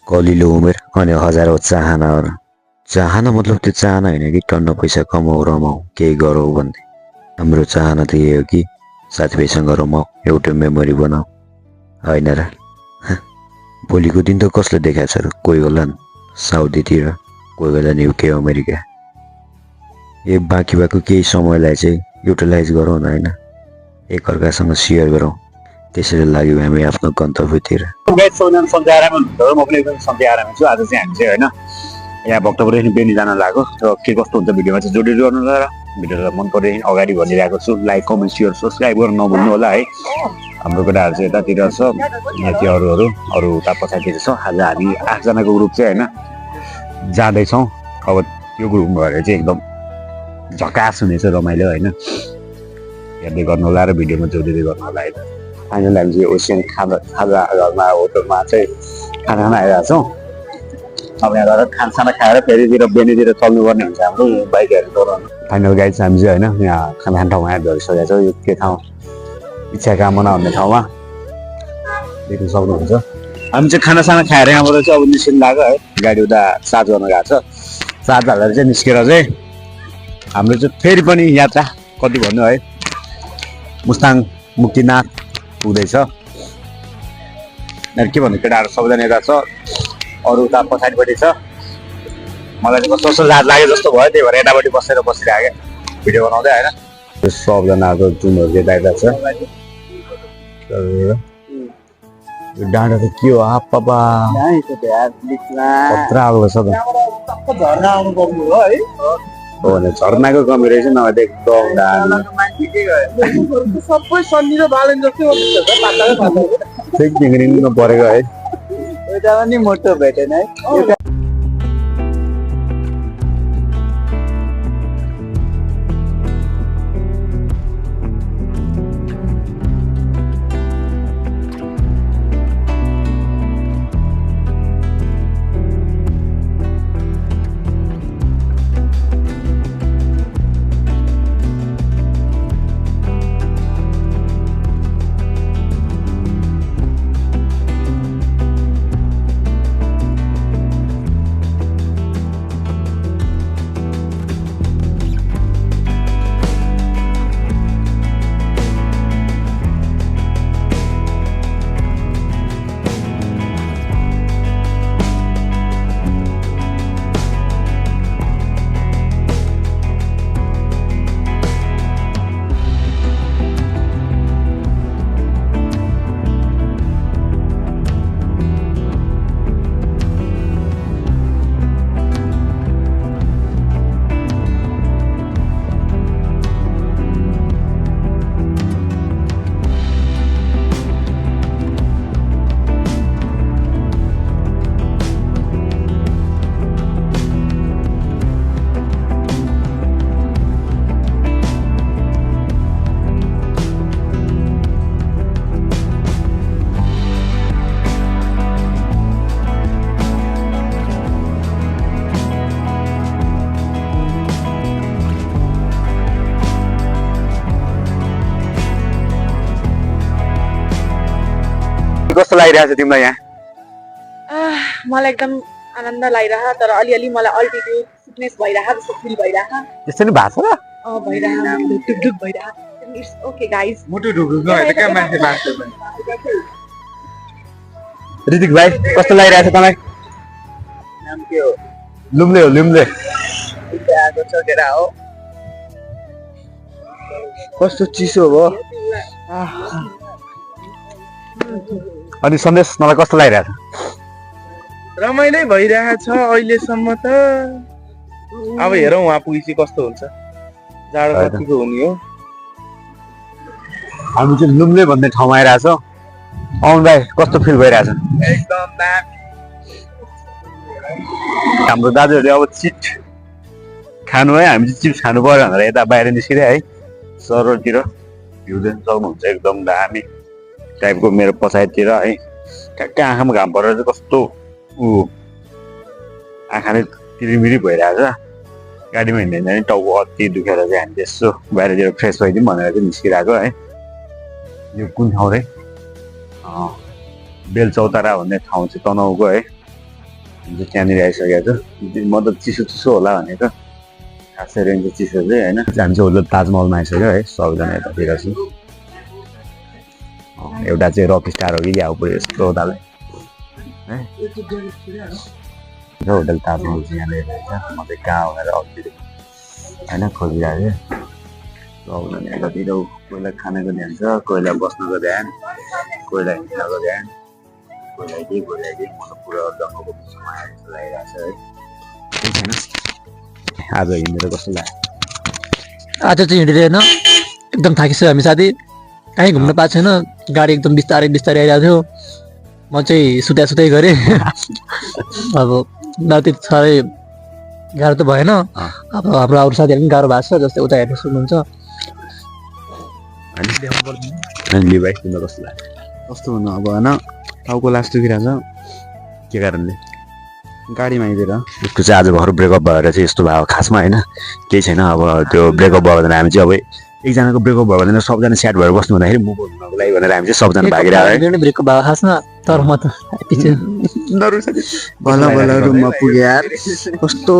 कलिलो उमेर अनि हजारौँ चाहनाहरू। चाहना मतलब त्यो चाहना होइन कि टन्न पैसा कमाऊ रमाऊ केही गरौँ भन्ने। हाम्रो चाहना त यही हो कि साथीभाइसँग रमाऊ, एउटा मेमोरी बनाऊ, होइन र? भोलिको दिन त कसले देखाएको छ र? कोही बेला साउदीतिर, कोही बेला युके अमेरिका। बाँकी भएको केही समयलाई चाहिँ युटिलाइज गरौँ न, होइन? एकअर्कासँग सेयर गरौँ, त्यसरी लाग्यो हामी आफ्नो गन्तव्यतिर। सन्चै आरामै हुनुहुन्छ, म पनि एकदम सन्चै आरामै छु। आज चाहिँ हामी चाहिँ होइन यहाँ भक्तपुरदेखि बेनी जान लाग्यो र के कस्तो हुन्छ भिडियोमा चाहिँ जोडी गर्नु र भिडियोलाई मन परेदेखि अगाडि भनिरहेको छु। लाइक कमेन्ट सेयर सब्सक्राइब गर्न नभुल्नु होला है। हाम्रो केटाहरू चाहिँ यतातिर छ, यति अरू उता पछाडितिर छ। आज हामी 8जनाको ग्रुप चाहिँ होइन जाँदैछौँ। अब त्यो ग्रुप भएर चाहिँ एकदम झकास हुनेछ, रमाइलो होइन। हेर्दै गर्नु होला र भिडियोमा जोडिँदै गर्नु होला है। फाइनल हामी चाहिँ ओसियन खाजा घरमा होटलमा चाहिँ खाना आइरहेको छौँ। अब यहाँ गएर खानासाना खाएर फेरितिर बेनीतिर चल्नुपर्ने हुन्छ हाम्रो बाइकहरू चलाउनु। फाइनल गाइड चाहिँ हामी चाहिँ होइन यहाँ खाना ठाउँमा आएर धरिसकेको छ। यो के ठाउँ? इच्छा कामना भन्ने ठाउँमा देख्न सक्नुहुन्छ। हामी चाहिँ खानासाना खाएर यहाँबाट चाहिँ अब निस्किनु लाग्यो है। गाडी उता चार्ज गर्न गएको छ। चार्ज हालेर चाहिँ निस्केर चाहिँ हाम्रो चाहिँ फेरि पनि यात्रा कति भन्नु है, मुस्ताङ मुक्तिनाथ पुग्दैछ। के भन्नु, केटाहरू सबैजना यता छ, अरू उता पछाडिपट्टि छ। मलाई चाहिँ कस्तो लाज लाग्यो जस्तो भयो, त्यही भएर यतापट्टि बसिरहेको भिडियो बनाउँदै होइन। सबजनाको जुनहरू चाहिँ यता छ। डाँडा त के हो आप्पा खतरा आएको छ त। हो भने झर्नाको कमी रहेछ, नभए त एकदम सबै सन्नी र बालन जस्तै परेको है। एउटा पनि मोटो भेटेन है। कस्तो लागिरहेछ तिमीलाई यहाँ? मलाई एकदम आनन्द लागिरह, तर अलिअलि मलाई अल्टिट्युड सिकनेस भइरह जस्तो फिल भइरह। त्यस्तो नि भएको छ र? भइरह, ढुकढुक भइरह। It's okay guys. मोटो ढुकढुक नभए त के मान्छे बाँच्छ पनि। ऋतिक भाइ कस्तो लागिरहेछ तपाईँ? नाम के हो? लुम्ले हो, लुम्ले। आएको छ केटा हो। कस्तो चिसो हो। अनि सन्देश मलाई कस्तो लागिरहेछ? रमाइलो भइरहेछ अहिलेसम्म त। अब हेरौँ उहाँ पुगेपछि कस्तो हुन्छ। जाडो कतिको हुने हो। हामी चाहिँ लुम्ले भन्ने ठाउँमा आइरहेछ। अमन भाइ कस्तो फिल भइरहेछ? एकदम दामी। हाम्रो दाजुहरूले अब चिट खानु है, हामी चाहिँ चिप्स खानु पर्यो भनेर यता बाहिर निस्किँदै है। सरतिर भ्यू देख्न सक्नुहुन्छ, एकदम दामी टाइपको मेरो पछाडितिर है। ठ्याक्कै आँखामा घाम परेर चाहिँ कस्तो आँखा नै तिरिमिरी भइरहेछ। गाडीमा हिँड्दा हिँड्दा नि टाउको अति दुखेर चाहिँ हामी यसो बाहिरतिर फ्रेस भइदिउँ भनेर चाहिँ निस्किरहेको है। यो कुन ठाउँ रे? बेलचौतारा भन्ने ठाउँ चाहिँ तनहुको है। त्यहाँनिर आइसकेको छु म त चिसो चिसो होला भनेको खासै रेन्ज चिसो चाहिँ होइन हामी चाहिँ होटल ताजमहलमा आइसक्यो है सबैजना यतातिर छु एउटा चाहिँ रक स्टार हो कि क्या पुरै यस्तो होटल है होटल ताजमहल चाहिँ यहाँ लिएर म चाहिँ कहाँ भनेर अघि होइन खोजिरहेको थिएँ सबैजना यतातिर कोहीलाई खानाको ध्यान छ कोहीलाई बस्नुको ध्यान कोहीलाई हिँड्नको ध्यान कोहीलाई के म त पुरा जङ्गलको बिचमा आएको लागिरहेको छ है केही छैन आज हिँडेर कस्तो लाग्यो आज चाहिँ हिँडेर होइन एकदम थाकिसक्यो हामी साथी कहीँ घुम्न पाएको छैन गाडी एकदम बिस्तारै बिस्तारै आइरहेको थियो म चाहिँ सुताइ गरेँ अब राति साह्रै गाह्रो त भएन अब हाम्रो अरू साथीहरू पनि गाह्रो भएको छ जस्तै उता हेर्नु सक्नुहुन्छ लिभाइ तिम्रो कस्तो लाग्यो कस्तो भन्नु अब होइन टाउको लास्ट दुखिरहेको छ के कारणले गाडीमा हिँडेर उसको चाहिँ आज भर्खर ब्रेकअप भएर चाहिँ यस्तो भयो खासमा होइन केही छैन अब त्यो ब्रेकअप भयो भने हामी चाहिँ अब एकजनाको ब्रेकअप भयो भने सबजना स्याड भएर बस्नु भन्दाखेरि म बोल्नुको लागि भनेर हामी चाहिँ सबजना भागिरहेको ब्रेकअप भएको खासमा तर म त पछि बल्ल बल्ल रुममा पुगे यार कस्तो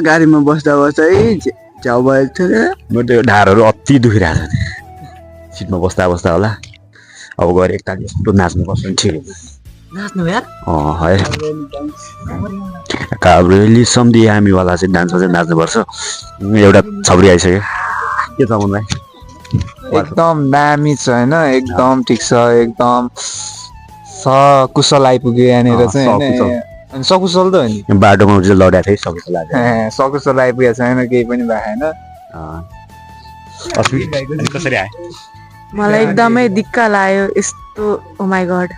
गाडीमा बस्दा बस्दा है च्याउ भएको थियो म त्यो ढाडहरू अति दुखिरहेको छ सिटमा बस्दा बस्दा होला अब गएर एकताल यस्तो नाच्नु पर्छ नि ठिक नाच्नु यार है काब्रेली सम्धि हामीवाला चाहिँ डान्समा चाहिँ नाच्नुपर्छ एउटा छब्री आइसक्यो के छ मन भाइ एकदम दामी छ होइन एकदम ठिक छ एकदम सकुशल आइपुग्यो यहाँनिर चाहिँ होइन सकुशल त हो नि बाटोमा चाहिँ लड्या थिएँ सकुशल लाग्यो सकुशल आइपुगेको छैन केही पनि भएको छैन कसरी आयो मलाई एकदमै दिक्क लाग्यो यस्तो ओ माई गड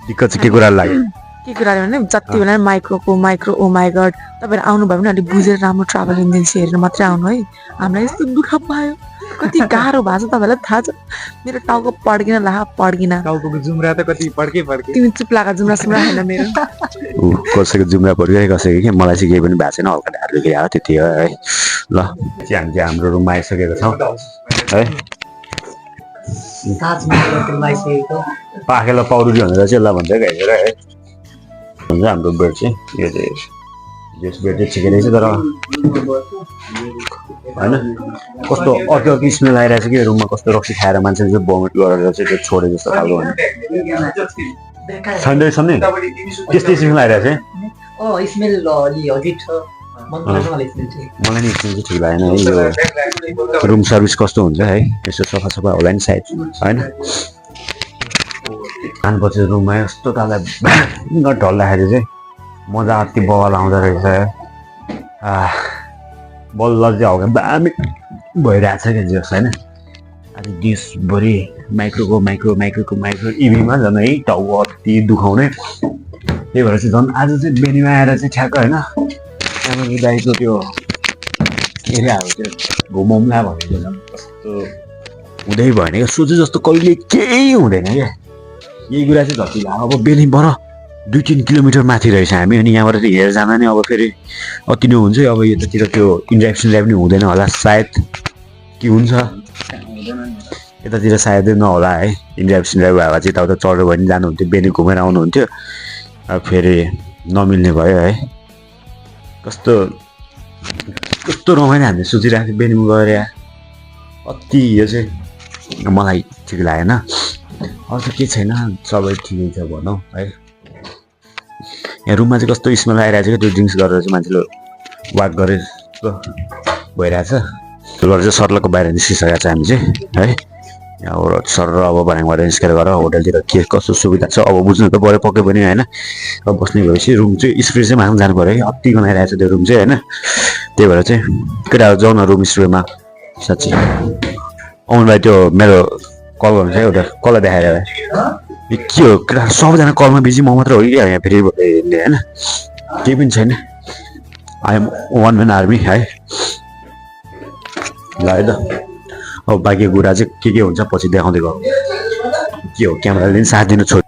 दिक्कत चाहिँ के कुरा लाग्यो के कुराले भने जति बेला माइक्रो ओ माई गड तपाईँहरू आउनुभयो भने अलिक बुझेर राम्रो ट्राभल एजेन्सी हेरेर मात्रै आउनु है हामीलाई यस्तो दुःख भयो कति गाह्रो भएको छ तपाईँलाई थाहा छ मेरो टाउको पड्किन टाउको जुम्रा त कति पड्के तिमी चुप लागा जुम्रा सुम्रा होइन मेरो कसैको जुम्रा पऱ्यो कसैको के मलाई चाहिँ केही पनि भएको छैन हल्का ढाडले केही आयो त्यति हो है ल हामी चाहिँ हाम्रो रुममा आइसकेको छौँ है पाखेला पौडी भनेर चाहिँ ल भन्छ हेरेर है हुन्छ हाम्रो बेड चाहिँ यो चाहिँ जस बेड चाहिँ ठिकै रहेछ तर होइन कस्तो अर्को अर्को स्मेल आइरहेको छ कि रुममा कस्तो रक्सी खाएर मान्छेले चाहिँ भोमिट गरेर चाहिँ त्यो छोडे जस्तो खालको छैन त्यस्तै स्मेल आइरहेको छ मलाई नि स्मेल चाहिँ ठिक लागेन है यो रुम सर्भिस कस्तो हुन्छ है यसो सफा सफा होला नि सायद होइन खानपछि रुममा यस्तो ताललाई ढल्दाखेरि चाहिँ मजा अति बवाल आउँदो रहेछ बल्ल चाहिँ हल्का दामी भइरहेको छ क्या जस होइन आज दिसभरि माइक्रो इभीमा झन् है टाउको अति दुखाउने त्यही भएर चाहिँ झन् आज चाहिँ बेनीमा आएर चाहिँ ठ्याक्क होइन आमाको दाइको त्यो एरियाहरू त्यो घुमाउँला भनेको झन् कस्तो हुँदै भएन क्या सोचे जस्तो कहिले केही हुँदैन क्या यही कुरा चाहिँ जति अब बेनीबाट 2-3 किलोमिटर माथि रहेछ हामी अनि यहाँबाट चाहिँ हेरेर जाँदा नि अब फेरि अति नै हुन्छ अब यतातिर त्यो इन्जेक्सन ल्याब पनि हुँदैन होला सायद के हुन्छ यतातिर सायदै नहोला है इन्जेक्सन ल्याब भएर चाहिँ यताउता चढेर भयो भने जानुहुन्थ्यो बेनी घुमेर आउनुहुन्थ्यो अब फेरि नमिल्ने भयो है कस्तो रमाइलो हामीले सोचिरहेको थियौँ बेनीमा गएर अति यो चाहिँ मलाई ठिक लागेन अरू त के छैन सबै ठिकै छ भनौँ है यहाँ रुममा चाहिँ कस्तो स्मेल आइरहेको छ क्या त्यो ड्रिङ्क्स गरेर चाहिँ मान्छेले वाक गरेर भइरहेछ त्योबाट चाहिँ सर्लको बाहिर निस्किसकेको छ हामी चाहिँ है यहाँबाट सर अब बनाइबाट निस्केर गएर होटलतिर के कस्तो सुविधा छ अब बुझ्नु त पऱ्यो पक्कै पनि होइन अब बस्ने भएपछि रुम चाहिँ स्प्रे चाहिँ माग्नु जानु पऱ्यो है अति गनाइरहेको छ त्यो रुम चाहिँ होइन त्यही भएर चाहिँ केटाहरू जाउँ न रुम स्प्रेमा साँच्ची आउनु भाइ त्यो मेरो कल गर्नु चाहिँ एउटा कसलाई देखाएर के हो केटा सबैजना कलमा बिजी म मात्र हो कि यहाँ फेरि होइन केही पनि छैन I am one man army है ल है त अब बाँकी कुरा चाहिँ के हुन्छ पछि देखाउँदै गयो के हो क्यामेराले पनि साथ दिनु छोड